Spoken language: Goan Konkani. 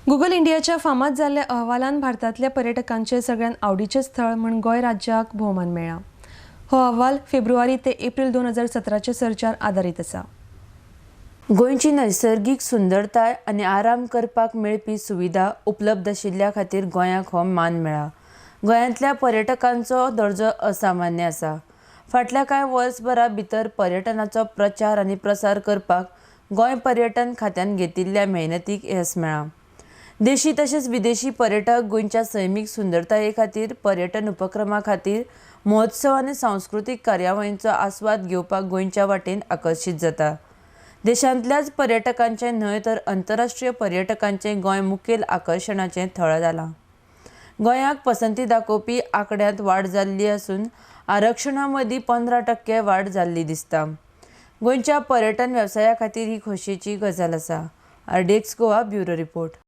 गुगल इंडियाच्या फामाद जाल्ल्या अहवालान भारतांतल्या पर्यटकांचे सगळ्यात आवडीचें स्थळ म्हूण गोंय राज्याक भोवमान मेळ्ळा. हो अहवाल फेब्रुवारी ते एप्रील 2017च्या सर्चार आदारीत आसा. गोंयची नैसर्गीक सुंदरताय आनी आराम करपाक मेळपी सुविधा उपलब्ध आशिल्ल्या खातीर गोंयाक हो मान मेळ्ळा. गोंयांतल्या पर्यटकांचो दर्जो असामान्य आसा. फाटल्या कांय वर्सभरा भितर पर्यटनाचो प्रचार आनी प्रसार करपाक गोंय पर्यटन खात्यान घेतिल्ल्या मेहनतीक येस मेळ्ळां. देशी तशेंच विदेशी पर्यटक गोंयच्या सैमीक सुंदरताये खातीर, पर्यटन उपक्रमा खातीर, महोत्सव आनी सांस्कृतीक कार्यावळींचो आस्वाद घेवपाक गोंयच्या वाटेन आकर्शीत जाता. देशांतल्याच पर्यटकांचें न्हय तर अंतरराष्ट्रीय पर्यटकांचें गोंय मुखेल आकर्शणाचें थळ जालां. गोंयाक पसंती दाखोवपी आंकड्यांत वाड जाल्ली आसून आरक्षणा मदीं 15% वाड जाल्ली दिसता. गोंयच्या पर्यटन वेवसाया खातीर ही खोशयेची गजाल आसा. RDX Goa bureau report.